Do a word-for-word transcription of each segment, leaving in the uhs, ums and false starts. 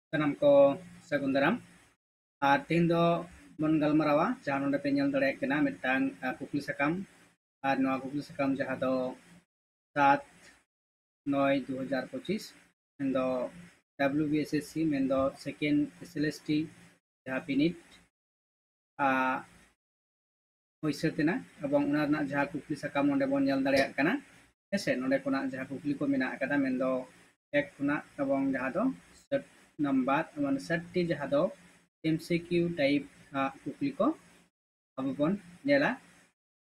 ᱥᱟᱱᱟᱢ ᱠᱚ ᱥᱟᱹᱜᱩᱱ ᱫᱟᱨᱟᱢ᱾ ᱟᱨ ᱛᱮᱦᱮᱧ ᱫᱚ ᱵᱚᱱ ᱜᱟᱞᱢᱟᱨᱟᱣᱟ, ᱡᱟᱦᱟᱸ ᱱᱚᱰᱮ ᱯᱮ ᱧᱮᱞ ᱫᱟᱲᱮᱭᱟᱜ ᱠᱟᱱᱟ, ᱢᱤᱫᱴᱟᱝ, ᱟ, ᱠᱩᱠᱞᱤ ᱥᱟᱠᱟᱢ᱾ ᱟᱨ ᱱᱚᱣᱟ ᱠᱩᱠᱞᱤ ᱥᱟᱠᱟᱢ ᱡᱟᱦᱟᱸ ᱫᱚ ᱥᱟᱛ ᱱᱚᱭ ᱫᱩ ᱦᱟᱡᱟᱨ ᱯᱚᱸᱪᱤᱥ, ᱢᱮᱱᱫᱚ W B S S C, ᱢᱮᱱᱫᱚ second S L S T ᱡᱟᱦᱟᱸ ᱵᱤᱱᱤᱰ, ᱟ, ᱦᱩᱭ ᱥᱟᱹᱛ ᱮᱱᱟ, ᱮᱵᱚᱝ ᱚᱱᱟ ᱨᱮᱱᱟᱜ ᱡᱟᱦᱟᱸ ᱠᱩᱠᱞᱤ ᱥᱟᱠᱟᱢ ᱱᱚᱰᱮ ᱵᱚᱱ ᱧᱮᱞ ᱫᱟᱲᱮᱭᱟᱜ ᱠᱟᱱᱟ, ᱦᱮᱸᱥᱮ, ᱱᱚᱰᱮ ᱠᱷᱚᱱᱟᱜ ᱡᱟᱦᱟᱸ ᱠᱩᱠᱞᱤ ᱠᱚ ᱢᱮᱱᱟᱜ ᱟᱠᱟᱫᱟ, ᱢᱮᱱᱫᱚ ᱮᱠ ᱠᱷᱚᱱᱟᱜ ᱮᱵᱚᱝ ᱡᱟᱦᱟᱸ ᱫᱚ ᱥᱟᱴ ᱱᱟᱢᱵᱟᱨ, ᱢᱟᱱᱮ ᱥᱟᱴ ᱴᱤ ᱡᱟᱦᱟᱸ ᱫᱚ M C Q type ᱟᱜ ᱠᱩᱠᱞᱤ ᱠᱚ ᱟᱵᱚ ᱵᱚᱱ ᱧᱮᱞᱟ᱾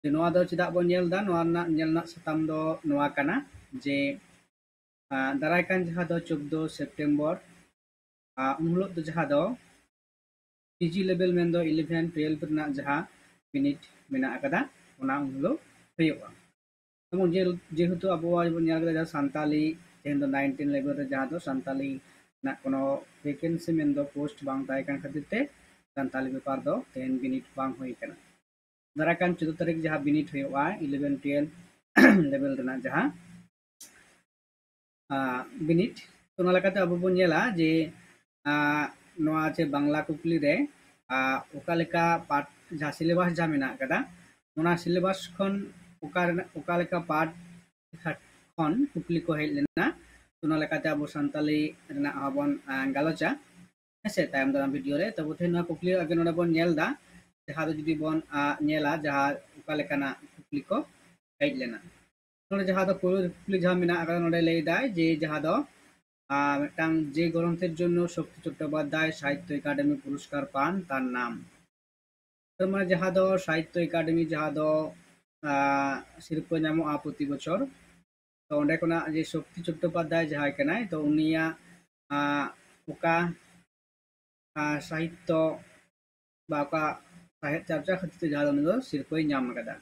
ᱡᱮ ᱱᱚᱣᱟ ᱫᱚ ᱪᱮᱫᱟᱜ ᱵᱚᱱ ᱧᱮᱞ ᱮᱫᱟ, ᱱᱚᱣᱟ ᱨᱮᱱᱟᱜ ᱧᱮᱞ ᱨᱮᱱᱟᱜ ᱥᱟᱛᱟᱢ ᱫᱚ ᱱᱚᱣᱟ ᱠᱟᱱᱟ ᱡᱮ, ᱟᱸ, ᱫᱟᱨᱟᱭ ᱠᱟᱱ ᱡᱟᱦᱟᱸ ᱫᱚ ᱪᱳᱫᱽᱫᱳ ᱥᱮᱯᱴᱮᱢᱵᱚᱨ, ᱟᱸ, ᱩᱱ ᱦᱤᱞᱳᱜ ᱫᱚ ᱡᱟᱦᱟᱸ ᱫᱚ P G level ᱢᱮᱱᱫᱚ eleven twelve ᱨᱮᱱᱟᱜ ᱡᱟᱦᱟᱸ ᱵᱤᱱᱤᱰ ᱢᱮᱱᱟᱜ ᱟᱠᱟᱫᱟ, ᱚᱱᱟ ᱩᱱ ᱦᱤᱞᱳᱜ ᱦᱩᱭᱩᱜᱼᱟ᱾ ᱮᱵᱚᱝ ᱡᱮ-, ᱡᱮᱦᱮᱛᱩ ᱟᱵᱚᱣᱟᱜ ᱵᱚᱱ ᱧᱮᱞ ᱠᱮᱫᱟ ᱡᱟᱦᱟᱸ ᱥᱟᱱᱛᱟᱞᱤ, ᱛᱮᱦᱮᱧ ᱫᱚ nineteen level ᱨᱮ ᱡᱟᱦᱟᱸ ᱫᱚ ᱥᱟᱱᱛᱟᱞᱤ ᱨᱮᱱᱟᱜ ᱠᱳᱱᱳ vacancy ᱢᱮᱱᱫᱚ post ᱵᱟᱝ ᱛᱟᱦᱮᱸ ᱠᱟᱱ ᱠᱷᱟᱹᱛᱤᱨ ᱛᱮ ᱥᱟᱱᱛᱟᱞᱤ ᱵᱮᱯᱟᱨ ᱫᱚ ᱛᱮᱦᱮᱧ ᱵᱤᱱᱤᱰ ᱵᱟᱝ ᱦᱩᱭ ᱠᱟᱱᱟ᱾ ᱫᱟᱨᱟᱭ ᱠᱟᱱ ᱪᱳᱫᱽᱫᱳ ᱛᱟᱹᱨᱤᱠᱷ ᱡᱟᱦᱟᱸ ᱵᱤᱱᱤᱰ ᱦᱩᱭᱩᱜᱼᱟ eleven twelve level ᱨᱮᱱᱟᱜ ᱡᱟᱦᱟᱸ, ᱟᱸ, ᱵᱤᱱᱤᱰ, ᱛᱚ ᱚᱱᱟ ᱞᱮᱠᱟᱛᱮ ᱟᱵᱚ ᱵᱚᱱ ᱧᱮᱞᱟ ᱡᱮ, ᱟᱸ, ᱱᱚᱣᱟ ᱡᱮ ᱵᱟᱝᱞᱟ ᱠᱩᱠᱞᱤ ᱨᱮ, ᱟᱸ, ᱚᱠᱟ ᱞᱮᱠᱟ ᱯᱟᱴ, ᱡᱟᱦᱟᱸ syllabus ᱡᱟᱦᱟᱸ ᱢᱮᱱᱟᱜ ᱟᱠᱟᱫᱟ, ᱚᱱᱟ syllabus ᱠᱷᱚᱱ ᱚᱠᱟ ᱨᱮᱱᱟᱜ, ᱚᱠᱟ ᱞᱮᱠᱟ ᱯᱟᱴ ᱠᱷᱚᱱ ᱠᱩᱠᱞᱤ ᱠᱚ ᱦᱮᱡ ᱞᱮᱱᱟ, ᱛᱚ ᱚᱱᱟ ᱞᱮᱠᱟᱛᱮ ᱟᱵᱚ ᱥᱟᱱᱛᱟᱞᱤ ᱨᱮᱱᱟᱜ ᱦᱚᱸᱵᱚᱱ, ᱟᱸ, ᱜᱟᱞᱚᱪᱟ, ᱦᱮᱸᱥᱮ, ᱛᱟᱭᱚᱢ ᱫᱟᱨᱟᱢ ᱵᱷᱤᱰᱤᱭᱳ ᱨᱮ᱾ ᱛᱚᱵᱮ ᱛᱮᱦᱮᱧ ᱱᱚᱣᱟ ᱠᱩᱠᱞᱤ ᱟᱜᱮ ᱱᱚᱰᱮ ᱵᱚᱱ ᱧᱮᱞ ᱮᱫᱟ, ᱡᱟᱦᱟᱸ ᱫᱚ ᱡᱩᱫᱤ ᱵᱚᱱ, ᱟᱸ, ᱧᱮᱞᱟ ᱡᱟᱦᱟᱸ ᱚᱠᱟ ᱞᱮᱠᱟᱱᱟᱜ ᱠᱩᱠᱞᱤ ᱠᱚ ᱦᱮᱡ ᱞᱮᱱᱟ᱾ ᱱᱚᱰᱮ ᱡᱟᱦᱟᱸ ᱫᱚ ᱯᱳᱭᱞᱳ ᱠᱩᱠᱞᱤ ᱡᱟᱦᱟᱸ ᱢᱮᱱᱟᱜ ᱟᱠᱟᱫᱟ, ᱱᱚᱰᱮ ᱞᱟᱹᱭ ᱫᱟᱭ ᱡᱮ ᱡᱟᱦᱟᱸ ᱫᱚ, ᱟᱸ, ᱢᱤᱫᱴᱟᱝ ᱡᱮ ᱜᱨᱚᱱᱛᱷᱮᱨ ᱡᱚᱱᱱᱚ ᱥᱚᱠᱛᱤ ᱪᱚᱴᱴᱳᱯᱟᱫᱽᱫᱷᱟᱭ ᱥᱟᱦᱤᱛᱛᱚ ᱮᱠᱟᱰᱮᱢᱤ ᱯᱩᱨᱚᱥᱠᱟᱨ ᱯᱟᱱ, ᱛᱟᱨ ᱱᱟᱢ᱾ ᱛᱟᱨ ᱢᱟᱱᱮ ᱡᱟᱦᱟᱸ ᱫᱚ ᱥᱟᱦᱤᱛᱛᱚ ᱮᱠᱟᱰᱮᱢᱤ ᱡᱟᱦᱟᱸ ᱫᱚ, ᱟᱸ, ᱥᱤᱨᱯᱟᱹ ᱧᱟᱢᱚᱜᱼᱟ ᱯᱨᱚᱛᱤ ᱵᱚᱪᱷᱚᱨ, ᱛᱚ ᱚᱸᱰᱮ ᱠᱷᱚᱱᱟᱜ ᱡᱮ ᱥᱚᱠᱛᱤ ᱪᱚᱴᱴᱳᱯᱟᱫᱽᱫᱷᱟᱭ ᱡᱟᱦᱟᱸᱭ ᱠᱟᱱᱟᱭ, ᱛᱚ ᱩᱱᱤᱭᱟᱜ, ᱟᱸ, ᱚᱠᱟ, ᱟᱸ, ᱥᱟᱦᱤᱛᱛᱚ ᱵᱟ ᱚᱠᱟ ᱥᱟᱶᱦᱮᱫ ᱪᱟᱨᱪᱟ ᱠᱷᱟᱹᱛᱤᱨ ᱛᱮ ᱡᱟᱦᱟᱸ ᱫᱚ ᱩᱱᱤ ᱫᱚ ᱥᱤᱨᱯᱟᱹᱭ ᱧᱟᱢ ᱟᱠᱟᱫᱟ᱾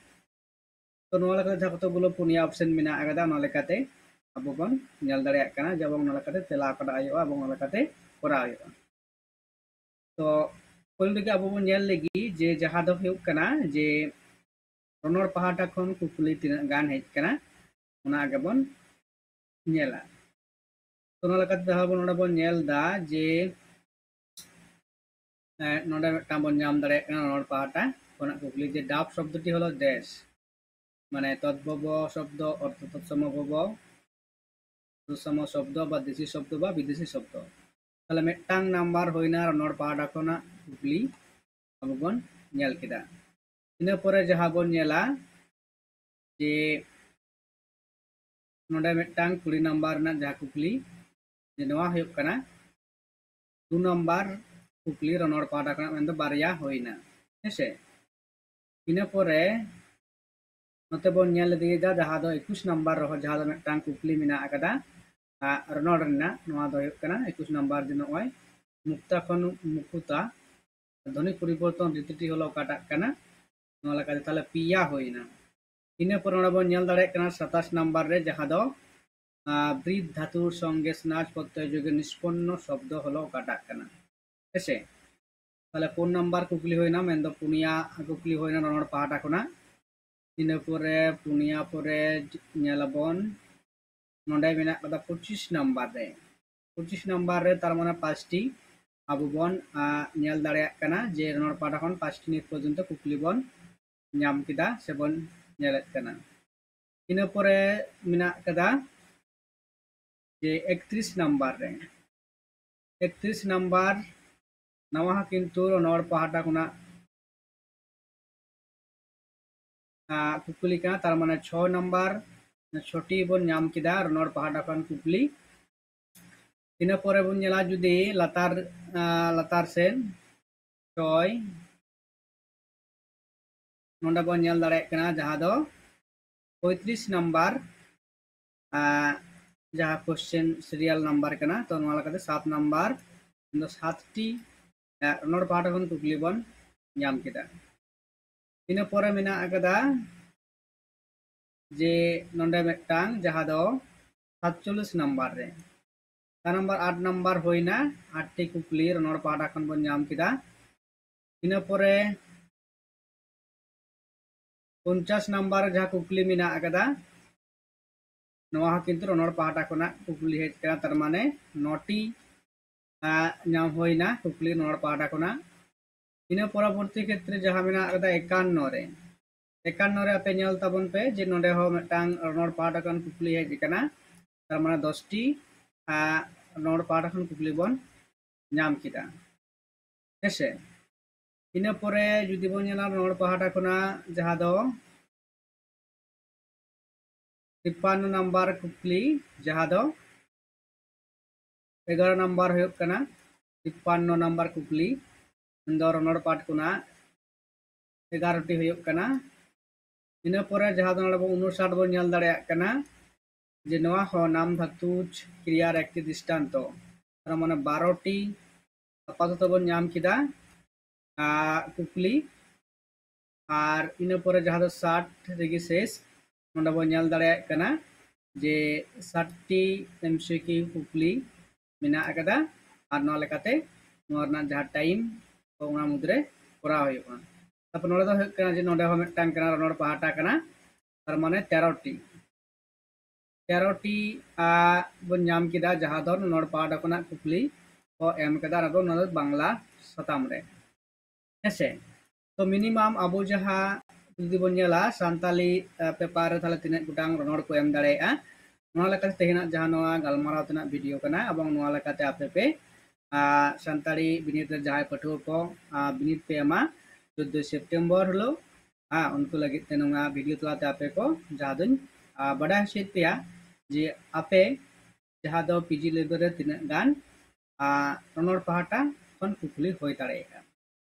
ᱛᱚ ᱱᱚᱣᱟ ᱞᱮᱠᱟᱛᱮ ᱡᱟᱦᱟᱸ ᱠᱚᱛᱚᱠ ᱜᱩᱞᱳ ᱯᱩᱱᱭᱟ option ᱢᱮᱱᱟᱜ ᱟᱠᱟᱫᱟ, ᱚᱱᱟ ᱞᱮᱠᱟᱛᱮ ᱟᱵᱚ ᱵᱚᱱ ᱧᱮᱞ ᱫᱟᱲᱮᱭᱟᱜ ᱠᱟᱱᱟ ᱡᱮ ᱟᱵᱚ ᱚᱱᱟ ᱞᱮᱠᱟᱛᱮ ᱛᱮᱞᱟ ᱚᱠᱟᱴᱟᱜ ᱦᱩᱭᱩᱜᱼᱟ ᱮᱵᱚᱝ ᱚᱱᱟ ᱞᱮᱠᱟᱛᱮ ᱠᱚᱨᱟᱣ ᱦᱩᱭᱩᱜᱼᱟ᱾ ᱛᱚ ᱯᱳᱭᱞᱳ ᱨᱮᱜᱮ ᱟᱵᱚ ᱵᱚᱱ ᱧᱮᱞ ᱞᱮᱜᱮ ᱡᱮ ᱡᱟᱦᱟᱸ ᱫᱚ ᱦᱩᱭᱩᱜ ᱠᱟᱱᱟ ᱡᱮ ᱨᱚᱱᱚᱲ ᱯᱟᱦᱴᱟ ᱠᱷᱚᱱ ᱠᱩᱠᱞᱤ ᱛᱤᱱᱟᱹᱜ ᱜᱟᱱ ᱦᱮᱡ ᱠᱟᱱᱟ, ᱚᱱᱟ ᱜᱮᱵᱚᱱ ᱧᱮᱞᱟ᱾ ᱚᱱᱟ ᱞᱮᱠᱟᱛᱮ ᱡᱟᱦᱟᱸ ᱵᱚᱱ ᱱᱚᱰᱮ ᱵᱚᱱ ᱧᱮᱞ ᱮᱫᱟ ᱡᱮ ᱱᱚᱰᱮ ᱢᱤᱫᱴᱟᱝ ᱵᱚᱱ ᱧᱟᱢ ᱫᱟᱲᱮᱭᱟᱜ ᱠᱟᱱᱟ ᱨᱚᱱᱚᱲ ᱯᱟᱦᱴᱟ ᱠᱷᱚᱱᱟᱜ ᱠᱩᱠᱞᱤ ᱡᱮ ᱰᱟᱵ ᱥᱚᱵᱫᱚᱴᱤ ᱦᱚᱞᱚ ᱫᱮᱥ, ᱢᱟᱱᱮ ᱛᱚᱫᱵᱷᱚᱵ ᱥᱚᱵᱫᱚ ᱚᱨᱛᱷᱚ ᱛᱚᱛᱥᱚᱢ ᱵᱷᱚᱵ, ᱛᱚᱛᱥᱚᱢ ᱥᱚᱵᱫᱚ ᱵᱟ ᱫᱮᱥᱤ ᱥᱚᱵᱫᱚ ᱵᱟ ᱵᱤᱫᱮᱥᱤ ᱥᱚᱵᱫᱚ᱾ ᱛᱟᱦᱞᱮ ᱢᱤᱫᱴᱟᱝ ᱱᱟᱢᱵᱟᱨ ᱦᱩᱭᱱᱟ ᱨᱚᱱᱚᱲ ᱯᱟᱦᱴᱟ ᱠᱷᱚᱱᱟᱜ ᱠᱩᱠᱞᱤ ᱟᱵᱚ ᱵᱚᱱ ᱧᱮᱞ ᱠᱮᱫᱟ᱾ ᱤᱱᱟᱹ ᱯᱚᱨᱮ ᱡᱟᱦᱟᱸ ᱵᱚᱱ ᱧᱮᱞᱟ ᱡᱮ ᱱᱚᱰᱮ ᱢᱤᱫᱴᱟᱝ ᱠᱩᱲᱤ ᱱᱟᱢᱵᱟᱨ ᱨᱮᱱᱟᱜ ᱡᱟᱦᱟᱸ ᱠᱩᱠᱞᱤ, ᱡᱮ ᱱᱚᱣᱟ ᱦᱩᱭᱩᱜ ᱠᱟᱱᱟ ᱫᱩ ᱱᱟᱢᱵᱟᱨ ᱠᱩᱠᱞᱤ ᱨᱚᱱᱚᱲ ᱯᱟᱦᱴᱟ ᱠᱷᱚᱱᱟᱜ, ᱢᱮᱱᱫᱚ ᱵᱟᱨᱭᱟ ᱦᱩᱭᱱᱟ, ᱦᱮᱸᱥᱮ? ᱤᱱᱟᱹ ᱯᱚᱨᱮ ᱱᱚᱛᱮ ᱵᱚᱱ ᱧᱮᱞ ᱤᱫᱤᱭᱮᱫᱟ ᱡᱟᱦᱟᱸ ᱫᱚ ᱮᱠᱩᱥ ᱱᱟᱢᱵᱟᱨ ᱨᱚᱦᱚ-, ᱡᱟᱦᱟᱸ ᱫᱚ ᱢᱤᱫᱴᱟᱝ ᱠᱩᱠᱞᱤ ᱢᱮᱱᱟᱜ ᱟᱠᱟᱫᱟ, ᱟᱜ, ᱨᱚᱱᱚᱲ ᱨᱮᱱᱟᱜ᱾ ᱱᱚᱣᱟ ᱫᱚ ᱦᱩᱭᱩᱜ ᱠᱟᱱᱟ ᱮᱠᱩᱥ ᱱᱟᱢᱵᱟᱨ ᱡᱮ ᱱᱚᱜᱼᱚᱭ ᱢᱩᱠᱛᱟ ᱠᱷᱚᱱ ᱢᱩᱠᱩᱛᱟ ᱫᱷᱚᱱᱤ ᱯᱚᱨᱤᱵᱚᱨᱛᱚᱱ ᱨᱤᱛᱤᱴᱤ ᱦᱚᱞᱚ ᱚᱠᱟᱴᱟᱜ ᱠᱟᱱᱟ? ᱱᱚᱣᱟ ᱞᱮᱠᱟᱛᱮ ᱛᱟᱦᱞᱮ ᱯᱮᱭᱟ ᱦᱩᱭᱱᱟ᱾ ᱤᱱᱟᱹ ᱯᱚᱨᱮ ᱱᱚᱰᱮ ᱵᱚᱱ ᱧᱮᱞ ᱫᱟᱲᱮᱭᱟᱜ ᱠᱟᱱᱟ ᱥᱟᱛᱟᱥ ᱱᱟᱢᱵᱟᱨ ᱨᱮ, ᱡᱟᱦᱟᱸ ᱫᱚ, ᱟᱸ, ᱵᱨᱤᱫ ᱫᱷᱟᱛᱩᱨ ᱥᱚᱝᱜᱮ ᱥᱱᱟᱡ ᱯᱨᱚᱛᱭᱚᱭ ᱡᱳᱜᱮ ᱱᱤᱥᱯᱚᱱᱱᱚ ᱥᱚᱵᱫᱚ ᱦᱚᱞᱚ ᱚᱠᱟᱴᱟᱜ ᱠᱟᱱᱟ? ᱦᱮᱸᱥᱮ? ᱛᱟᱦᱞᱮ ᱯᱩᱱ ᱱᱟᱢᱵᱟᱨ ᱠᱩᱠᱞᱤ ᱦᱩᱭᱱᱟ, ᱢᱮᱱᱫᱚ ᱯᱩᱱᱭᱟ ᱠᱩᱠᱞᱤ ᱦᱩᱭᱱᱟ ᱨᱚᱱᱚᱲ ᱯᱟᱦᱴᱟ ᱠᱷᱚᱱᱟᱜ᱾ ᱤᱱᱟᱹ ᱯᱚᱨᱮ ᱯᱩᱱᱭᱟ ᱯᱚᱨᱮ ᱧᱮᱞᱟᱵᱚᱱ ᱱᱚᱰᱮ ᱢᱮᱱᱟᱜ ᱠᱟᱫᱟ ᱯᱚᱸᱪᱤᱥ ᱱᱟᱢᱵᱟᱨ ᱨᱮ᱾ ᱯᱚᱸᱪᱤᱥ ᱱᱟᱢᱵᱟᱨ ᱨᱮ ᱛᱟᱨ ᱢᱟᱱᱮ ᱯᱟᱸᱪᱴᱤ ᱟᱵᱚ ᱵᱚᱱ, ᱟᱸ, ᱧᱮᱞ ᱫᱟᱲᱮᱭᱟᱜ ᱠᱟᱱᱟ ᱡᱮ ᱨᱚᱱᱚᱲ ᱯᱟᱦᱴᱟ ᱠᱷᱚᱱ ᱯᱟᱸᱪᱴᱤ ᱱᱤᱛ ᱯᱚᱨᱡᱚᱱᱛᱚ ᱠᱩᱠᱞᱤ ᱵᱚᱱ ᱧᱟᱢ ᱠᱮᱫᱟ ᱥᱮᱵᱚᱱ ᱧᱮᱞᱮᱫ ᱠᱟᱱᱟ᱾ ᱤᱱᱟᱹ ᱯᱚᱨᱮ ᱢᱮᱱᱟᱜ ᱠᱟᱫᱟ ᱡᱮ ᱮᱠᱛᱨᱤᱥ ᱱᱟᱢᱵᱟᱨ ᱨᱮ, ᱮᱠᱛᱨᱤᱥ ᱱᱟᱢᱵᱟᱨ ᱱᱟᱣᱟ ᱦᱚᱸ ᱠᱤᱱᱛᱩ ᱨᱚᱱᱚᱲ ᱯᱟᱦᱴᱟ ᱠᱷᱚᱱᱟᱜ, ᱟᱸ, ᱠᱩᱠᱞᱤ ᱠᱟᱱᱟ, ᱛᱟᱨ ᱢᱟᱱᱮ ᱪᱷᱚ ᱱᱟᱢᱵᱟᱨ, ᱪᱷᱚᱴᱤ ᱵᱚᱱ ᱧᱟᱢ ᱠᱮᱫᱟ ᱨᱚᱱᱚᱲ ᱯᱟᱦᱴᱟ ᱠᱷᱚᱱ ᱠᱩᱠᱞᱤ᱾ ᱤᱱᱟᱹ ᱯᱚᱨᱮ ᱵᱚᱱ ᱧᱮᱞᱟ ᱡᱩᱫᱤ ᱞᱟᱛᱟᱨ, ᱟᱸ, ᱞᱟᱛᱟᱨ ᱥᱮᱱ ᱪᱷᱚᱭ, ᱱᱚᱰᱮ ᱵᱚᱱ ᱧᱮᱞ ᱫᱟᱲᱮᱭᱟᱜ ᱠᱟᱱᱟ ᱡᱟᱦᱟᱸ ᱫᱚ ᱯᱚᱸᱭᱛᱨᱤᱥ ᱱᱟᱢᱵᱟᱨ, ᱟᱸ, ᱡᱟᱦᱟᱸ question serial number ᱠᱟᱱᱟ, ᱛᱚ ᱱᱚᱣᱟ ᱞᱮᱠᱟᱛᱮ ᱥᱟᱛ ᱱᱟᱢᱵᱟᱨ ᱫᱚ ᱥᱟᱛᱴᱤ, ᱟᱸ, ᱨᱚᱱᱚᱲ ᱯᱟᱦᱴᱟ ᱠᱷᱚᱱ ᱠᱩᱠᱞᱤ ᱵᱚᱱ ᱧᱟᱢ ᱠᱮᱫᱟ᱾ ᱤᱱᱟᱹ ᱯᱚᱨᱮ ᱢᱮᱱᱟᱜ ᱟᱠᱟᱫᱟ ᱡᱮ ᱱᱚᱰᱮ ᱢᱤᱫᱴᱟᱝ ᱡᱟᱦᱟᱸ ᱫᱚ ᱥᱟᱛᱪᱚᱞᱞᱤᱥ ᱱᱟᱢᱵᱟᱨ ᱨᱮ, ᱪᱟᱨ ᱱᱟᱢᱵᱟᱨ, ᱟᱴ ᱱᱟᱢᱵᱟᱨ ᱦᱩᱭᱱᱟ, ᱟᱴᱴᱤ ᱠᱩᱠᱞᱤ ᱨᱚᱱᱚᱲ ᱯᱟᱦᱴᱟ ᱠᱷᱚᱱ ᱵᱚᱱ ᱧᱟᱢ ᱠᱮᱫᱟ᱾ ᱤᱱᱟᱹ ᱯᱚᱨᱮ ᱯᱚᱧᱪᱟᱥ ᱱᱟᱢᱵᱟᱨ ᱡᱟᱦᱟᱸ ᱠᱩᱠᱞᱤ ᱢᱮᱱᱟᱜ ᱟᱠᱟᱫᱟ, ᱱᱚᱣᱟ ᱦᱚᱸ ᱠᱤᱱᱛᱩ ᱨᱚᱱᱚᱲ ᱯᱟᱦᱴᱟ ᱠᱷᱚᱱᱟᱜ ᱠᱩᱠᱞᱤ ᱦᱮᱡ ᱠᱟᱱᱟ, ᱛᱟᱨ ᱢᱟᱱᱮ ᱱᱚᱴᱤ ᱧᱟᱢ ᱦᱩᱭᱱᱟ ᱠᱩᱠᱞᱤ ᱨᱚᱱᱚᱲ ᱯᱟᱦᱴᱟ ᱠᱷᱚᱱᱟᱜ᱾ ᱤᱱᱟᱹ ᱯᱚᱨᱚᱵᱚᱨᱛᱤ ᱠᱷᱮᱛᱨᱮ ᱡᱟᱦᱟᱸ ᱢᱮᱱᱟᱜ ᱟᱠᱟᱫᱟ ᱮᱠᱟᱱᱱᱚ ᱨᱮ, ᱮᱠᱟᱱᱱᱚ ᱨᱮ ᱟᱯᱮ ᱧᱮᱞ ᱛᱟᱵᱚᱱ ᱯᱮ ᱡᱮ ᱱᱚᱰᱮ ᱦᱚᱸ ᱢᱤᱫᱴᱟᱝ ᱨᱚᱱᱚᱲ ᱯᱟᱦᱴᱟ ᱠᱷᱚᱱ ᱠᱩᱠᱞᱤ ᱦᱮᱡ ᱟᱠᱟᱱᱟ, ᱛᱟᱨ ᱢᱟᱱᱮ ᱫᱚᱥᱴᱤ ᱨᱚᱱᱚᱲ ᱯᱟᱦᱴᱟ ᱠᱷᱚᱱ ᱠᱩᱠᱞᱤ ᱵᱚᱱ ᱧᱟᱢ ᱠᱮᱫᱟ᱾ ᱦᱮᱸᱥᱮ, ᱤᱱᱟᱹ ᱯᱚᱨᱮ ᱡᱩᱫᱤ ᱵᱚᱱ ᱧᱮᱞᱟ ᱨᱚᱱᱚᱲ ᱯᱟᱦᱴᱟ ᱠᱷᱚᱱᱟᱜ ᱡᱟᱦᱟᱸ ᱫᱚ ᱛᱤᱯᱯᱟᱱᱱᱚ ᱱᱟᱢᱵᱟᱨ ᱠᱩᱠᱞᱤ, ᱡᱟᱦᱟᱸ ᱫᱚ ᱮᱜᱟᱨᱚ ᱱᱟᱢᱵᱟᱨ ᱦᱩᱭᱩᱜ ᱠᱟᱱᱟ, ᱛᱤᱯᱯᱟᱱᱱᱚ ᱱᱟᱢᱵᱟᱨ ᱠᱩᱠᱞᱤ ᱫᱚ ᱨᱚᱱᱚᱲ ᱯᱟᱦᱴᱟ ᱠᱷᱚᱱᱟᱜ ᱮᱜᱟᱨᱚ ᱴᱤ ᱦᱩᱭᱩᱜ ᱠᱟᱱᱟ᱾ ᱤᱱᱟᱹ ᱯᱚᱨᱮ ᱡᱟᱦᱟᱸ ᱫᱚ ᱱᱚᱰᱮ ᱵᱚᱱ ᱩᱱᱩᱥᱟᱴ ᱵᱚᱱ ᱧᱮᱞ ᱫᱟᱲᱮᱭᱟᱜ ᱠᱟᱱᱟ ᱡᱮ ᱱᱚᱣᱟ ᱦᱚᱸ ᱱᱟᱢ ᱫᱷᱟᱛᱩᱡᱽ ᱠᱨᱤᱭᱟᱨ ᱮᱠᱴᱤ ᱫᱨᱤᱥᱴᱟᱱᱛᱚ, ᱛᱟᱨ ᱢᱟᱱᱮ ᱵᱟᱨᱚ ᱴᱤ ᱟᱯᱟᱛᱚᱛᱚ ᱵᱚᱱ ᱧᱟᱢ ᱠᱮᱫᱟ ᱠᱩᱠᱞᱤ᱾ ᱟᱨ ᱤᱱᱟᱹ ᱯᱚᱨᱮ ᱡᱟᱦᱟᱸ ᱫᱚ ᱥᱟᱴ ᱨᱮᱜᱮ ᱥᱮᱥ, ᱱᱚᱰᱮ ᱵᱚᱱ ᱧᱮᱞ ᱫᱟᱲᱮᱭᱟᱜ ᱠᱟᱱᱟ ᱡᱮ ᱥᱟᱴ ᱴᱤ ᱮᱢ ᱥᱤ ᱠᱤᱭᱩ ᱠᱩᱠᱞᱤ ᱢᱮᱱᱟᱜ ᱟᱠᱟᱫᱟ᱾ ᱟᱨ ᱱᱚᱣᱟ ᱞᱮᱠᱟᱛᱮ ᱱᱚᱣᱟ ᱨᱮᱱᱟᱜ ᱡᱟᱦᱟᱸ ᱴᱟᱭᱤᱢ ᱠᱚ ᱚᱱᱟ ᱢᱩᱫᱽᱨᱮ ᱠᱚᱨᱟᱣ ᱦᱩᱭᱩᱜᱼᱟ᱾ ᱛᱟᱨᱯᱚᱨ ᱱᱚᱰᱮ ᱫᱚ ᱦᱩᱭᱩᱜ ᱠᱟᱱᱟ ᱡᱮ ᱱᱚᱰᱮ ᱦᱚᱸ ᱢᱤᱫᱴᱟᱝ ᱠᱟᱱᱟ ᱨᱚᱱᱚᱲ ᱯᱟᱦᱴᱟ ᱠᱟᱱᱟ, ᱛᱟᱨ ᱢᱟᱱᱮ ᱛᱮᱨᱚ ᱴᱤ, ᱛᱮᱨᱚ ᱴᱤ ᱵᱚᱱ ᱧᱟᱢ ᱠᱮᱫᱟ, ᱡᱟᱦᱟᱸ ᱫᱚ ᱨᱚᱱᱚᱲ ᱯᱟᱦᱴᱟ ᱠᱷᱚᱱᱟᱜ ᱠᱩᱠᱞᱤ ᱠᱚ ᱮᱢ ᱠᱮᱫᱟ, ᱟᱫᱚ ᱱᱚᱣᱟ ᱫᱚ ᱵᱟᱝᱞᱟ ᱥᱟᱛᱟᱢ ᱨᱮ᱾ ᱦᱮᱸᱥᱮ, ᱛᱚ ᱢᱤᱱᱤᱢᱟᱢ ᱟᱵᱚ ᱡᱟᱦᱟᱸ ᱡᱩᱫᱤ ᱵᱚᱱ ᱧᱮᱞᱟ ᱥᱟᱱᱛᱟᱞᱤ ᱯᱮᱯᱟᱨ ᱨᱮ ᱛᱟᱦᱚᱞᱮ ᱛᱤᱱᱟᱹᱜ ᱜᱚᱴᱟᱝ ᱨᱚᱱᱚᱲ ᱠᱚ ᱮᱢ ᱫᱟᱲᱮᱭᱟᱜᱼᱟ, ᱱᱚᱣᱟ ᱞᱮᱠᱟᱛᱮ ᱛᱮᱦᱮᱧᱟᱜ ᱡᱟᱦᱟᱸ ᱱᱚᱣᱟ ᱜᱟᱞᱢᱟᱨᱟᱣ ᱛᱮᱱᱟᱜ ᱵᱷᱤᱰᱤᱭᱳ ᱠᱟᱱᱟ, ᱮᱵᱚᱝ ᱱᱚᱣᱟ ᱞᱮᱠᱟᱛᱮ ᱟᱯᱮ ᱯᱮ ᱥᱟᱱᱛᱟᱲᱤ ᱵᱤᱱᱤᱰ ᱨᱮ ᱡᱟᱦᱟᱸᱭ ᱯᱟᱹᱴᱷᱩᱣᱟᱹ ᱠᱚ ᱵᱤᱱᱤᱰ ᱯᱮ ᱮᱢᱟ ᱪᱳᱫᱽᱫᱳᱭ ᱥᱮᱯᱴᱮᱢᱵᱚᱨ ᱦᱤᱞᱳᱜ, ᱦᱮᱸ, ᱩᱱᱠᱩ ᱞᱟᱹᱜᱤᱫ ᱛᱮ ᱱᱚᱣᱟ ᱵᱷᱤᱰᱤᱭᱳ ᱛᱟᱞᱟᱛᱮ ᱟᱯᱮ ᱠᱚ ᱡᱟᱦᱟᱸ ᱫᱚᱧ ᱵᱟᱰᱟᱭ ᱦᱚᱪᱚᱭᱮᱫ ᱯᱮᱭᱟ ᱡᱮ ᱟᱯᱮ ᱡᱟᱦᱟᱸ ᱫᱚ ᱯᱤ ᱡᱤ ᱞᱮᱵᱮᱞ ᱨᱮ ᱛᱤᱱᱟᱹᱜ ᱜᱟᱱ ᱨᱚᱱᱚᱲ ᱯᱟᱦᱴᱟ ᱠᱷᱚᱱ ᱠᱩᱠᱞᱤ ᱦᱩᱭ ᱫᱟᱲᱮᱭᱟᱜᱼᱟ᱾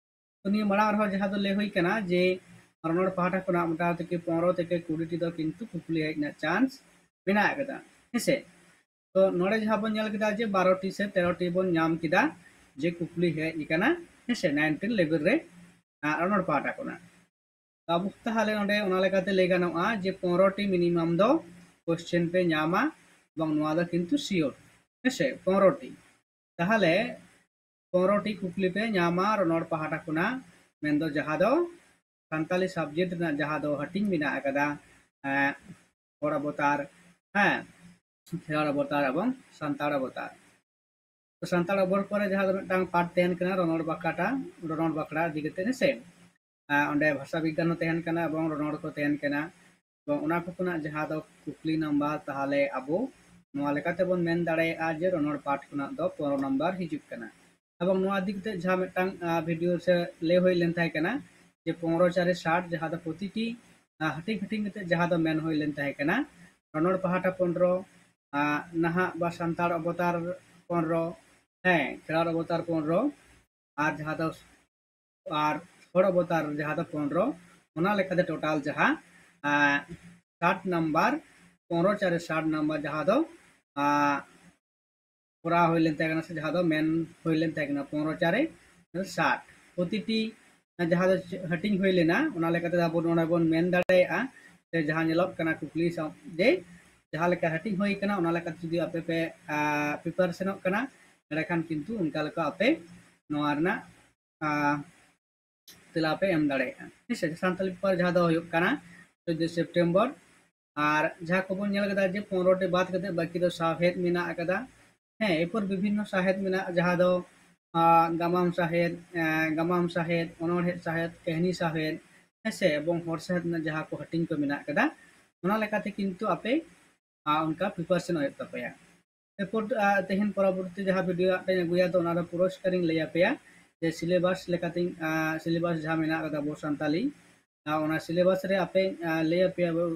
ᱛᱚ ᱱᱤᱭᱟᱹ ᱢᱟᱲᱟᱝ ᱨᱮᱦᱚᱸ ᱡᱟᱦᱟᱸ ᱫᱚ ᱞᱟᱹᱭ ᱦᱩᱭ ᱠᱟᱱᱟ ᱡᱮ ᱨᱚᱱᱚᱲ ᱯᱟᱦᱴᱟ ᱠᱷᱚᱱᱟᱜ ᱢᱚᱴᱟᱢᱩᱴᱤ ᱯᱚᱱᱨᱚ ᱛᱷᱮᱠᱮ ᱠᱩᱲᱤ ᱴᱤ ᱫᱚ ᱠᱤᱱᱛᱩ ᱠᱩᱠᱞᱤ ᱦᱮᱡ ᱨᱮᱱᱟᱜ ᱪᱟᱱᱥ ᱢᱮᱱᱟᱜ ᱟᱠᱟᱫᱟ, ᱦᱮᱸᱥᱮ᱾ ᱛᱚ ᱱᱚᱰᱮ ᱡᱟᱦᱟᱸ ᱵᱚᱱ ᱧᱮᱞ ᱠᱮᱫᱟ ᱡᱮ ᱵᱟᱨᱚ ᱴᱤ ᱥᱮ ᱛᱮᱨᱚ ᱴᱤ ᱵᱚᱱ ᱧᱟᱢ ᱠᱮᱫᱟ ᱡᱮ ᱠᱩᱠᱞᱤ ᱦᱮᱡ ᱟᱠᱟᱱᱟ, ᱦᱮᱸᱥᱮ, ᱱᱟᱭᱤᱱ ᱴᱮᱱ ᱞᱮᱵᱮᱞ ᱨᱮ ᱨᱚᱱᱚᱲ ᱯᱟᱦᱴᱟ ᱠᱷᱚᱱᱟᱜ᱾ ᱟᱵᱚ ᱛᱟᱦᱚᱞᱮ ᱱᱚᱰᱮ ᱚᱱᱟ ᱞᱮᱠᱟᱛᱮ ᱞᱟᱹᱭ ᱜᱟᱱᱚᱜᱼᱟ ᱡᱮ ᱯᱚᱱᱨᱚ ᱴᱤ ᱢᱤᱱᱤᱢᱟᱢ ᱫᱚ ᱠᱚᱥᱪᱮᱱ ᱯᱮ ᱧᱟᱢᱟ, ᱮᱵᱚᱝ ᱱᱚᱣᱟ ᱫᱚ ᱠᱤᱱᱛᱩ ᱥᱤᱭᱳᱨ, ᱦᱮᱸᱥᱮ, ᱯᱚᱱᱨᱚ ᱴᱤ᱾ ᱛᱟᱦᱚᱞᱮ ᱯᱚᱱᱨᱚ ᱴᱤ ᱠᱩᱠᱞᱤ ᱯᱮ ᱧᱟᱢᱟ ᱨᱚᱱᱚᱲ ᱯᱟᱦᱴᱟ ᱠᱷᱚᱱᱟᱜ, ᱢᱮᱱᱫᱚ ᱡᱟᱦᱟᱸ ᱫᱚ ᱥᱟᱱᱛᱟᱞᱤ ᱥᱟᱵᱡᱮᱠᱴ ᱨᱮᱱᱟᱜ ᱡᱟᱦᱟᱸ ᱫᱚ ᱦᱟᱹᱴᱤᱧ ᱢᱮᱱᱟᱜ ᱟᱠᱟᱫᱟ, ᱦᱚᱲ ᱚᱵᱚᱛᱟᱨ, ᱦᱮᱸ, ᱠᱷᱮᱨᱣᱟᱲ ᱚᱵᱚᱛᱟᱨ ᱮᱵᱚᱝ ᱥᱟᱱᱛᱟᱲ ᱚᱵᱚᱛᱟᱨ᱾ ᱛᱚ ᱥᱟᱱᱛᱟᱲ ᱚᱵᱚᱛᱟᱨ ᱯᱚᱨᱮ ᱡᱟᱦᱟᱸ ᱫᱚ ᱢᱤᱫᱴᱟᱝ ᱯᱟᱴ ᱛᱟᱦᱮᱱ ᱠᱟᱱᱟ ᱨᱚᱱᱚᱲ ᱵᱟᱠᱷᱲᱟ, ᱨᱚᱱᱚᱲ ᱵᱟᱠᱷᱲᱟ ᱤᱫᱤ ᱠᱟᱛᱮ, ᱦᱮᱸ ᱥᱮ? ᱟᱸ, ᱚᱸᱰᱮ ᱵᱷᱟᱥᱟ ᱵᱤᱜᱽᱜᱟᱱ ᱦᱚᱸ ᱛᱟᱦᱮᱱ ᱠᱟᱱᱟ ᱮᱵᱚᱝ ᱨᱚᱱᱚᱲ ᱠᱚ ᱛᱟᱦᱮᱱ ᱠᱟᱱᱟ᱾ ᱮᱵᱚᱝ ᱚᱱᱟ ᱠᱚ ᱠᱷᱚᱱᱟᱜ ᱡᱟᱦᱟᱸ ᱫᱚ ᱠᱩᱠᱞᱤ ᱱᱟᱢᱵᱟᱨ, ᱛᱟᱦᱚᱞᱮ ᱟᱵᱚ ᱱᱚᱣᱟ ᱞᱮᱠᱟᱛᱮᱵᱚᱱ ᱢᱮᱱ ᱫᱟᱲᱮᱭᱟᱜᱼᱟ ᱡᱮ ᱨᱚᱱᱚᱲ ᱯᱟᱴ ᱠᱷᱚᱱᱟᱜ ᱫᱚ ᱯᱚᱱᱨᱚ ᱱᱟᱢᱵᱟᱨ ᱦᱤᱡᱩᱜ ᱠᱟᱱᱟ᱾ ᱮᱵᱚᱝ ᱱᱚᱣᱟ ᱤᱫᱤ ᱠᱟᱛᱮ ᱡᱟᱦᱟᱸ ᱢᱤᱫᱴᱟᱝ, ᱟᱸ, ᱵᱷᱤᱰᱤᱭᱳ ᱥᱮ ᱞᱟᱹᱭ ᱦᱩᱭ ᱞᱮᱱ ᱛᱟᱦᱮᱸ ᱠᱟᱱᱟ ᱡᱮ ᱯᱚᱱᱨᱚ ᱪᱟᱨᱮ ᱥᱟᱴ, ᱡᱟᱦᱟᱸ ᱫᱚ ᱯᱨᱚᱛᱤᱴᱤ, ᱟᱸ, ᱦᱟᱹᱴᱤᱧ ᱦᱟᱹᱴᱤᱧ ᱠᱟᱛᱮ ᱡᱟᱦᱟᱸ ᱫᱚ ᱢᱮᱱ ᱦᱩᱭ ᱞᱮᱱ ᱛᱟᱦᱮᱸ ᱠᱟᱱᱟ, ᱨᱚᱱᱚᱲ ᱯᱟᱦᱴᱟ ᱯᱚᱱᱨᱚ, ᱟᱸ, ᱱᱟᱦᱟᱜ ᱵᱟ ᱥᱟᱱᱛᱟᱲ ᱚᱵᱚᱛᱟᱨ ᱯᱚᱱᱨᱚ, ᱦᱮᱸ, ᱠᱷᱮᱨᱣᱟᱲ ᱚᱵᱚᱛᱟᱨ ᱯᱚᱱᱨᱚ, ᱟᱨ ᱡᱟᱦᱟᱸ ᱫᱚ, ᱟᱨ ᱦᱚᱲ ᱚᱵᱚᱛᱟᱨ ᱡᱟᱦᱟᱸ ᱫᱚ ᱯᱚᱱᱨᱚ, ᱚᱱᱟ ᱞᱮᱠᱟᱛᱮ ᱴᱳᱴᱟᱞ ᱡᱟᱦᱟᱸ, ᱟᱸ, ᱥᱟᱴ ᱱᱟᱢᱵᱟᱨ, ᱯᱚᱱᱨᱚ ᱪᱟᱨᱮ ᱥᱟᱴ ᱱᱟᱢᱵᱟᱨ ᱡᱟᱦᱟᱸ ᱫᱚ, ᱟᱸ, ᱠᱚᱨᱟᱣ ᱦᱩᱭ ᱞᱮᱱ ᱛᱟᱦᱮᱸ ᱠᱟᱱᱟ ᱥᱮ ᱡᱟᱦᱟᱸ ᱫᱚ ᱢᱮᱱ ᱦᱩᱭ ᱞᱮᱱ ᱛᱟᱦᱮᱸ ᱠᱟᱱᱟ ᱯᱚᱱᱨᱚ ᱪᱟᱨᱮ ᱥᱟᱴ᱾ ᱯᱨᱚᱛᱤᱴᱤ ᱡᱟᱦᱟᱸ ᱫᱚ ᱦᱟᱹᱴᱤᱧ ᱦᱩᱭ ᱞᱮᱱᱟ, ᱚᱱᱟ ᱞᱮᱠᱟᱛᱮ ᱟᱵᱚ ᱱᱚᱰᱮ ᱵᱚᱱ ᱢᱮᱱ ᱫᱟᱲᱮᱭᱟᱜᱼᱟ ᱥᱮ ᱡᱟᱦᱟᱸ ᱧᱮᱞᱚᱜ ᱠᱟᱱᱟ ᱠᱩᱠᱞᱤ ᱥᱟᱶ ᱡᱮ ᱡᱟᱦᱟᱸ ᱞᱮᱠᱟ ᱦᱟᱹᱴᱤᱧ ᱦᱩᱭ ᱠᱟᱱᱟ, ᱚᱱᱟ ᱞᱮᱠᱟᱛᱮ ᱡᱩᱫᱤ ᱟᱯᱮ ᱯᱮ, ᱟᱸ, ᱯᱨᱤᱯᱟᱨᱮᱥᱚᱱᱚᱜ ᱠᱟᱱᱟ, ᱮᱸᱰᱮᱠᱷᱟᱱ ᱠᱤᱱᱛᱩ ᱚᱱᱠᱟ ᱞᱮᱠᱟ ᱟᱯᱮ ᱱᱚᱣᱟ ᱨᱮᱱᱟᱜ, ᱟᱸ, ᱛᱮᱞᱟ ᱯᱮ ᱮᱢ ᱫᱟᱲᱮᱭᱟᱜᱼᱟ᱾ ᱦᱮᱸ ᱥᱮ, ᱥᱟᱱᱛᱟᱞᱤ ᱯᱮᱯᱟᱨ ᱡᱟᱦᱟᱸ ᱫᱚ ᱦᱩᱭᱩᱜ ᱠᱟᱱᱟ ᱪᱳᱫᱫᱳ ᱥᱮᱯᱴᱮᱢᱵᱚᱨ᱾ ᱟᱨ ᱡᱟᱦᱟᱸ ᱠᱚᱵᱚᱱ ᱧᱮᱞ ᱠᱮᱫᱟ ᱡᱮ ᱯᱚᱱᱨᱚ ᱴᱤ ᱵᱟᱫ ᱠᱟᱛᱮ ᱵᱟᱹᱠᱤ ᱫᱚ ᱥᱟᱶᱦᱮᱫ ᱢᱮᱱᱟᱜ ᱟᱠᱟᱫᱟ᱾ ᱦᱮᱸ, ᱮᱨᱯᱚᱨ ᱵᱤᱵᱷᱤᱱᱱᱚ ᱥᱟᱶᱦᱮᱫ ᱢᱮᱱᱟᱜᱼᱟ, ᱡᱟᱦᱟᱸ ᱫᱚ, ᱟᱸ, ᱜᱟᱢᱟᱢ ᱥᱟᱶᱦᱮᱫ, ᱮᱸ, ᱜᱟᱢᱟᱢ ᱥᱟᱶᱦᱮᱫ, ᱚᱱᱚᱬᱦᱮ ᱥᱟᱶᱦᱮᱫ, ᱠᱟᱹᱦᱱᱤ ᱥᱟᱶᱦᱮᱫ, ᱦᱮᱸ ᱥᱮ, ᱮᱵᱚᱝ ᱦᱚᱲ ᱥᱟᱶᱦᱮᱫ ᱨᱮᱱᱟᱜ ᱡᱟᱦᱟᱸ ᱠᱚ ᱦᱟᱹᱴᱤᱧ ᱠᱚ ᱢᱮᱱᱟᱜ ᱟᱠᱟᱫᱟ, ᱚᱱᱟ ᱞᱮᱠᱟᱛᱮ ᱠᱤᱱᱛᱩ ᱟᱯᱮ, ᱟᱸ, ᱚᱱᱠᱟ ᱯᱨᱤᱯᱟᱨᱮᱥᱚᱱ ᱦᱩᱭᱩᱜ ᱛᱟᱯᱮᱭᱟ᱾ ᱮᱨᱯᱚᱨ, ᱟᱸ, ᱛᱮᱦᱮᱧ ᱯᱚᱨᱚᱵᱚᱨᱛᱤ ᱡᱟᱦᱟᱸ ᱵᱷᱤᱰᱤᱭᱳ ᱢᱤᱫᱴᱟᱝ ᱟᱹᱜᱩᱭᱟ, ᱛᱚ ᱚᱱᱟ ᱫᱚ ᱯᱩᱨᱟᱹ ᱥᱴᱟᱨᱤᱧ ᱞᱟᱹᱭ ᱟᱯᱮᱭᱟ ᱡᱮ ᱥᱤᱞᱮᱵᱟᱥ ᱞᱮᱠᱟᱛᱤᱧ, ᱟᱸ, ᱥᱤᱞᱮᱵᱟᱥ ᱡᱟᱦᱟᱸ ᱢᱮᱱᱟᱜ ᱟᱠᱟᱫᱟ ᱟᱵᱚ ᱥᱟᱱᱛᱟᱞᱤ, ᱟᱸ, ᱚᱱᱟ ᱥᱤᱞᱮᱵᱟᱥ ᱨᱮ ᱟᱯᱮ, ᱟᱸ, ᱞᱟᱹᱭ ᱟᱯᱮᱭᱟ,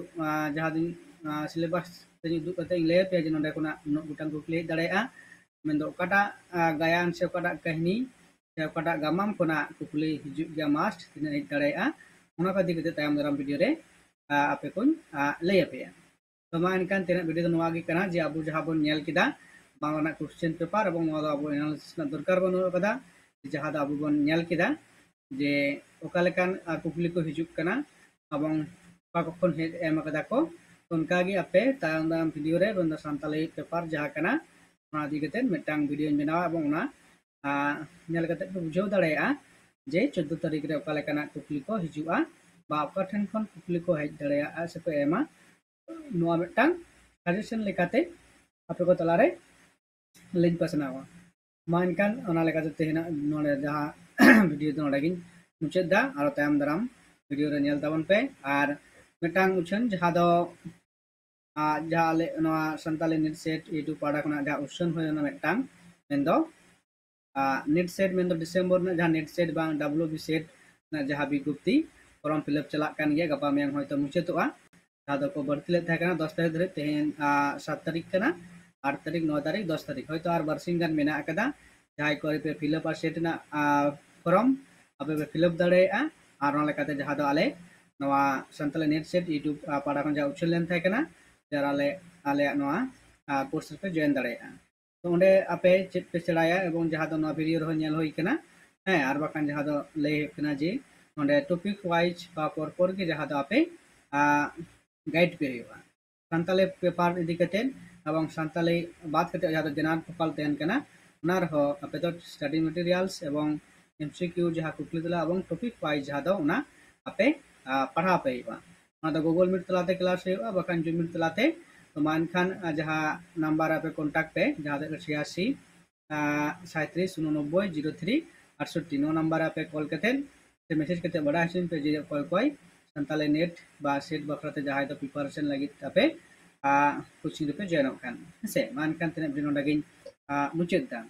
ᱟᱸ, ᱡᱟᱦᱟᱸ ᱫᱤᱱ, ᱟᱸ, ᱥᱤᱞᱮᱵᱟᱥ ᱨᱮ ᱩᱫᱩᱜ ᱠᱟᱛᱮ ᱤᱧ ᱞᱟᱹᱭ ᱟᱯᱮᱭᱟ ᱡᱮ ᱱᱚᱸᱰᱮ ᱠᱷᱚᱱᱟᱜ ᱩᱱᱟᱹᱜ ᱜᱚᱴᱟᱝ ᱠᱩᱠᱞᱤ ᱦᱮᱡ ᱫᱟᱲᱮᱭᱟᱜᱼᱟ, ᱢᱮᱱᱫᱚ ᱚᱠᱟᱴᱟᱜ, ᱟᱸ, ᱜᱟᱭᱟᱱ ᱥᱮ ᱚᱠᱟᱴᱟᱜ ᱠᱟᱹᱦᱱᱤ ᱥᱮ ᱚᱠᱟᱴᱟᱜ ᱜᱟᱢᱟᱢ ᱠᱷᱚᱱᱟᱜ ᱠᱩᱠᱞᱤ ᱦᱤᱡᱩᱜ ᱜᱮᱭᱟ, ᱢᱟᱥᱴ ᱛᱤᱱᱟᱹᱜ ᱦᱮᱡ ᱫᱟᱲᱮᱭᱟᱜᱼᱟ, ᱚᱱᱟ ᱠᱚ ᱤᱫᱤ ᱠᱟᱛᱮ ᱛᱟᱭᱚᱢ ᱫᱟᱨᱟᱢ ᱵᱷᱤᱰᱤᱭᱳ ᱨᱮ, ᱟᱸ, ᱟᱯᱮ ᱠᱚᱧ, ᱟᱸ, ᱞᱟᱹᱭ ᱟᱯᱮᱭᱟ᱾ ᱛᱚ ᱢᱟ ᱮᱱᱠᱷᱟᱱ ᱛᱮᱦᱮᱧᱟᱜ ᱵᱷᱤᱰᱤᱭᱳ ᱫᱚ ᱱᱚᱣᱟ ᱜᱮ ᱠᱟᱱᱟ ᱡᱮ ᱟᱵᱚ ᱡᱟᱦᱟᱸ ᱵᱚᱱ ᱧᱮᱞ ᱠᱮᱫᱟ ᱵᱟᱝᱞᱟ ᱨᱮᱱᱟᱜ ᱠᱚᱥᱪᱮᱱ ᱯᱮᱯᱟᱨ, ᱮᱵᱚᱝ ᱱᱚᱣᱟ ᱫᱚ ᱟᱵᱚ ᱮᱱᱟᱞᱤᱥᱤᱥ ᱨᱮᱱᱟᱜ ᱫᱚᱨᱠᱟᱨ ᱵᱟᱹᱱᱩᱜ ᱟᱠᱟᱫᱟ, ᱡᱟᱦᱟᱸ ᱫᱚ ᱟᱵᱚ ᱵᱚᱱ ᱧᱮᱞ ᱠᱮᱫᱟ ᱡᱮ ᱚᱠᱟ ᱞᱮᱠᱟᱱ, ᱟᱸ, ᱠᱩᱠᱞᱤ ᱠᱚ ᱦᱤᱡᱩᱜ ᱠᱟᱱᱟ ᱮᱵᱚᱝ ᱚᱠᱟ ᱠᱚ ᱠᱷᱚᱱ ᱦᱮᱡ ᱮᱢ ᱟᱠᱟᱫᱟ ᱠᱚ᱾ ᱛᱚ ᱚᱱᱠᱟ ᱜᱮ ᱟᱯᱮ ᱛᱟᱭᱚᱢ ᱫᱟᱨᱟᱢ ᱵᱷᱤᱰᱤᱭᱳ ᱨᱮ ᱢᱮᱱᱫᱚ ᱥᱟᱱᱛᱟᱞᱤ ᱯᱮᱯᱟᱨ ᱡᱟᱦᱟᱸ ᱠᱟᱱᱟ, ᱚᱱᱟ ᱤᱫᱤ ᱠᱟᱛᱮ ᱢᱤᱫᱴᱟᱝ ᱵᱷᱤᱰᱤᱭᱳᱧ ᱵᱮᱱᱟᱣᱟ ᱮᱵᱚᱝ ᱚᱱᱟ, ᱟᱸ, ᱧᱮᱞ ᱠᱟᱛᱮ ᱯᱮ ᱵᱩᱡᱷᱟᱹᱣ ᱫᱟᱲᱮᱭᱟᱜᱼᱟ ᱡᱮ ᱪᱳᱫᱫᱳ ᱛᱟᱹᱨᱤᱠᱷ ᱨᱮ ᱚᱠᱟ ᱞᱮᱠᱟᱱᱟᱜ ᱠᱩᱠᱞᱤ ᱠᱚ ᱦᱤᱡᱩᱜᱼᱟ ᱵᱟ ᱚᱠᱟ ᱴᱷᱮᱱ ᱠᱷᱚᱱ ᱠᱩᱠᱞᱤ ᱠᱚ ᱦᱮᱡ ᱫᱟᱲᱮᱭᱟᱜᱼᱟ ᱥᱮ ᱠᱚ ᱮᱢᱟ᱾ ᱱᱚᱣᱟ ᱢᱤᱫᱴᱟᱝ suggestion ᱞᱮᱠᱟᱛᱮ ᱟᱯᱮ ᱠᱚ ᱛᱟᱞᱟᱨᱮ ᱞᱤᱧ ᱯᱟᱥᱱᱟᱣᱟ᱾ ᱢᱟ ᱮᱱᱠᱷᱟᱱ ᱚᱱᱟ ᱞᱮᱠᱟᱛᱮ ᱛᱮᱦᱮᱧᱟᱜ ᱱᱚᱰᱮ ᱡᱟᱦᱟᱸ video ᱫᱚ ᱱᱚᱰᱮ ᱜᱤᱧ ᱢᱩᱪᱟᱹᱫ ᱫᱟ᱾ ᱟᱨᱚ ᱛᱟᱭᱚᱢ ᱫᱟᱨᱟᱢ video ᱨᱮ ᱧᱮᱞ ᱛᱟᱵᱚᱱ ᱯᱮ᱾ ᱟᱨ ᱢᱤᱫᱴᱟᱝ ᱩᱪᱷᱟᱹᱱ ᱡᱟᱦᱟᱸ ᱫᱚ ᱟᱨ ᱡᱟᱦᱟᱸ ᱟᱞᱮ ᱱᱚᱣᱟ ᱥᱟᱱᱛᱟᱞᱤ NEET SET YouTube ᱯᱟᱦᱴᱟ ᱠᱷᱚᱱᱟᱜ ᱡᱟᱦᱟᱸ ᱩᱪᱷᱟᱹᱱ ᱦᱩᱭ ᱞᱮᱱᱟ ᱢᱤᱫᱴᱟᱝ, ᱢᱮᱱᱫᱚ NEET SET ᱢᱮᱱᱫᱚ ᱰᱤᱥᱮᱢᱵᱚᱨ ᱨᱮᱱᱟᱜ ᱡᱟᱦᱟᱸ NEET SET ᱵᱟᱝ WB SET ᱨᱮᱱᱟᱜ ᱡᱟᱦᱟᱸ ᱵᱤᱜᱽᱜᱚᱯᱛᱤ form fill up ᱪᱟᱞᱟᱜ ᱠᱟᱱ ᱜᱮᱭᱟ, ᱜᱟᱯᱟ ᱢᱮᱭᱟᱝ ᱦᱚᱭᱛᱳ ᱢᱩᱪᱟᱹᱫᱚᱜᱼᱟ᱾ ᱡᱟᱦᱟᱸ ᱫᱚᱠᱚ ᱵᱟᱹᱲᱛᱤ ᱞᱮᱫ ᱛᱟᱦᱮᱸ ᱠᱟᱱᱟ ᱫᱚᱥ ᱛᱟᱹᱨᱤᱠᱷ ᱫᱷᱟᱹᱨᱤᱡ, ᱛᱮᱦᱮᱧ ᱥᱟᱛ ᱛᱟᱹᱨᱤᱠᱷ ᱠᱟᱱᱟ, ᱟᱴ ᱛᱟᱹᱨᱤᱠᱷ, ᱱᱚᱭ ᱛᱟᱹᱨᱤᱠᱷ, ᱫᱚᱥ ᱛᱟᱹᱨᱤᱠᱷ, ᱦᱚᱭᱛᱳ ᱟᱨ ᱵᱟᱨᱥᱤᱧ ᱜᱟᱱ ᱢᱮᱱᱟᱜ ᱟᱠᱟᱫᱟ᱾ ᱡᱟᱦᱟᱸᱭ ᱠᱚ ᱟᱹᱣᱨᱤ ᱯᱮ fill up ᱟ SET ᱨᱮᱱᱟᱜ form, ᱟᱯᱮ ᱯᱮ fill up ᱫᱟᱲᱮᱭᱟᱜᱼᱟ᱾ ᱟᱨ ᱚᱱᱟ ᱞᱮᱠᱟᱛᱮ ᱡᱟᱦᱟᱸ ᱫᱚ ᱟᱞᱮ ᱱᱚᱣᱟ ᱥᱟᱱᱛᱟᱞᱤ NEET SET YouTube ᱯᱟᱦᱴᱟ ᱠᱷᱚᱱ ᱡᱟᱦᱟᱸ ᱩᱪᱷᱟᱹᱱ ᱞᱮᱱ ᱛᱟᱦᱮᱸ ᱠᱟᱱᱟ, ᱡᱟᱦᱟᱸ ᱟᱞᱮ ᱟᱞᱮᱭᱟᱜ ᱱᱚᱣᱟ course ᱨᱮᱯᱮ join ᱫᱟᱲᱮᱭᱟᱜᱼᱟ᱾ ᱛᱚ ᱚᱸᱰᱮ ᱟᱯᱮ ᱪᱮᱫ ᱯᱮ ᱥᱮᱬᱟᱭᱟ ᱮᱵᱚᱝ ᱡᱟᱦᱟᱸ ᱫᱚ ᱱᱚᱣᱟ video ᱨᱮᱦᱚᱸ ᱧᱮᱞ ᱦᱩᱭ ᱠᱟᱱᱟ, ᱦᱮᱸ, ᱟᱨ ᱵᱟᱠᱷᱟᱱ ᱡᱟᱦᱟᱸ ᱫᱚ ᱞᱟᱹᱭ ᱦᱩᱭᱩᱜ ᱠᱟᱱᱟ ᱡᱮ ᱱᱚᱸᱰᱮ topic wise ᱵᱟ ᱯᱚᱨ ᱯᱚᱨ ᱜᱮ ᱡᱟᱦᱟᱸ ᱫᱚ ᱟᱯᱮ guide ᱯᱮ ᱦᱩᱭᱩᱜᱼᱟ᱾ ᱥᱟᱱᱛᱟᱞᱤ paper ᱤᱫᱤ ᱠᱟᱛᱮ ᱮᱵᱚᱝ ᱥᱟᱱᱛᱟᱞᱤ ᱵᱟᱫ ᱠᱟᱛᱮ ᱡᱟᱦᱟᱸ ᱫᱚ general ᱯᱮᱯᱟᱨ ᱛᱟᱦᱮᱱ ᱠᱟᱱᱟ, ᱚᱱᱟ ᱨᱮᱦᱚᱸ ᱟᱯᱮ ᱫᱚ study materials ᱮᱵᱚᱝ MCQ ᱡᱟᱦᱟᱸ ᱠᱩᱠᱞᱤ ᱛᱮᱞᱟ ᱮᱵᱚᱝ topic wise ᱡᱟᱦᱟᱸ ᱫᱚ ᱚᱱᱟ ᱟᱯᱮ ᱯᱟᱲᱦᱟᱣ ᱯᱮ ᱦᱩᱭᱩᱜᱼᱟ᱾ ᱚᱱᱟ ᱫᱚ Google Meet ᱛᱟᱞᱟᱛᱮ class ᱦᱩᱭᱩᱜᱼᱟ, ᱵᱟᱠᱷᱟᱱ Zoom Meet ᱛᱟᱞᱟᱛᱮ᱾ ᱛᱚ ᱢᱟ ᱮᱱᱠᱷᱟᱱ ᱡᱟᱦᱟᱸ number ᱨᱮ ᱟᱯᱮ contact ᱯᱮ, ᱡᱟᱦᱟᱸ ᱫᱚ ᱪᱷᱤᱭᱟᱥᱤ ᱥᱟᱸᱭᱛᱨᱤᱥ ᱩᱱᱚᱱᱚᱵᱵᱳᱭ ᱡᱤᱨᱳ ᱛᱷᱨᱤ ᱟᱴᱥᱚᱴᱴᱤ, ᱱᱚᱣᱟ number ᱨᱮ ᱟᱯᱮ call ᱠᱟᱛᱮ ᱥᱮ message ᱠᱟᱛᱮ ᱵᱟᱰᱟᱭ ᱦᱚᱪᱚᱧ ᱯᱮ ᱡᱮ ᱚᱠᱚᱭ ᱚᱠᱚᱭ ᱥᱟᱱᱛᱟᱞᱤ NEET ᱵᱟ SET ᱵᱟᱠᱷᱨᱟᱛᱮ ᱡᱟᱦᱟᱸᱭ ᱫᱚ preparation ᱞᱟᱹᱜᱤᱫ ᱟᱯᱮ coaching ᱨᱮᱯᱮ joinᱚᱜ ᱠᱟᱱ, ᱦᱮᱸᱥᱮ᱾ ᱢᱟ ᱮᱱᱠᱷᱟᱱ ᱛᱮᱦᱮᱧᱟᱜ video ᱱᱚᱰᱮ ᱜᱤᱧ ᱢᱩᱪᱟᱹᱫ ᱮᱫᱟ᱾